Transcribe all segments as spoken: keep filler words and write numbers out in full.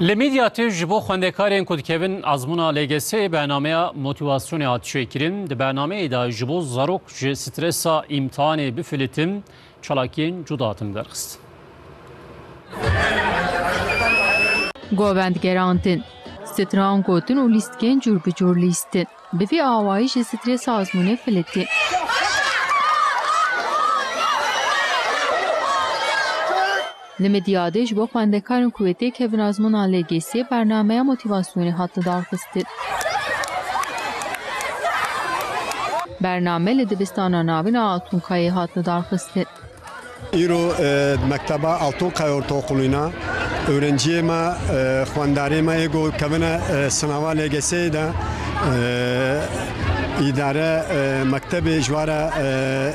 Li Midyatê ji bo xwendekarên ku dikevin ezmûna L G S'ê bernameya motîvasyonê hat çêkirin. Di bernameyê de ji bo zarok ji stresa îmtihanê bifilitin, çalakiyên cuda hatin derxistin. Govend gerandin, stran gotin û lîstikên cûr bi cûr lîstin. Bi vî awayî ji stresa ezmûnê filitî. Li Midyadê ji bo xwendekarên ku wê têkevin ezmûna L G S'ê bernameya motîvasyonê hat lidarxistin. Bername li dibistana navîn a Altûnkayê hat lidarxistin. Îro, e, mekteba Altûnkay Ortaokulu'yna öğrenciyê me, e, xwendarê me ê ku kevine, e, sınava L G S'ê de, e, îdare, e, mektebê ji wara, e,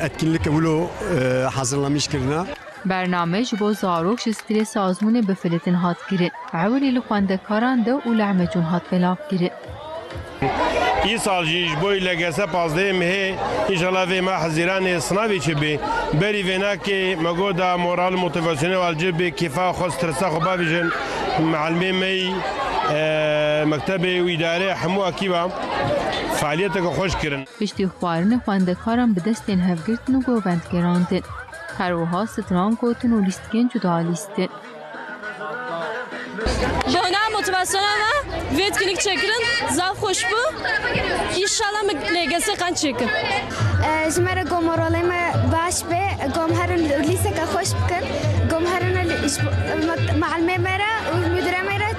etkinlik wilo, e, hazırlamış kirina. Bername ji bo zarok ji stresa ezmûnê bifilitin hat kirin. Ewilî li xwendekaran de û li Emecûn hat belavkirin. Îsal jî ji bo L G S pazdehê mehê, înşallah vê meh Hezîranê sinavê çêbê. Berî vênakê me got da moral û motivasyonê wal cir bê, kêfa xwe, stresa xwe bavêjin. Mealimê me yî, e, mektebê û îdare hemû ekîba faaliyeteke xweş kirin. Piştî xwarinê xwendekaran bi destên hevgirtin û govend gerandin. Her wiha stran gotin û lîstikên cuda lîstin. Bona motivasyona me vê etkinlik çêkirin zaf xweş bû. Înşallah me L G S qenc çêkin. E, ji me re gom moralê me baş be, gom herin lîseke xweş bikin, gom herin li-, ji bo-, me-, mealimê me re û müdüre me re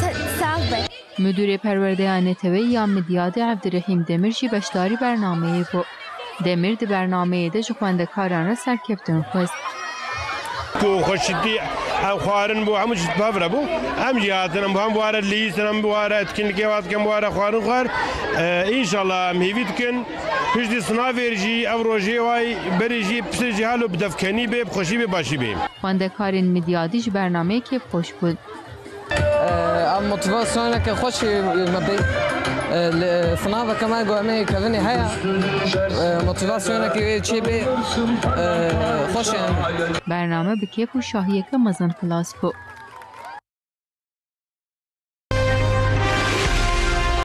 se-, sax be. Müdürê Perwerdeya Neteweyî ya Midyadê Evdirehîm Demir jî beşdarî bernameyê bû. Demir di bernameyê de ji xwendekaran re serkeftin xwest. Ku xweşitî ev xwarin bû, hemû tişt bi hev re bû. Em jî hatin, em hem ware lîstin, hem ware etkinlikê wa dikin, ware xwarin xwar. E, înşallah em hêvî dikin. Piştî sinavê jî ev rojê way berê jî pisê jî halo bi devkenî bê, bi xweşî bê, başî bê. Xwendekarên Midyadî ji bernameyê kêfxweş bûn. Ev motivasyoneke xweş e, me pê, e, li, e, finaveke me ku em ê kevinê heye. E, motivasyoneke wê çê bê, e, xweş e. Bername bi kêf û şahiyeke mezin xilas bû.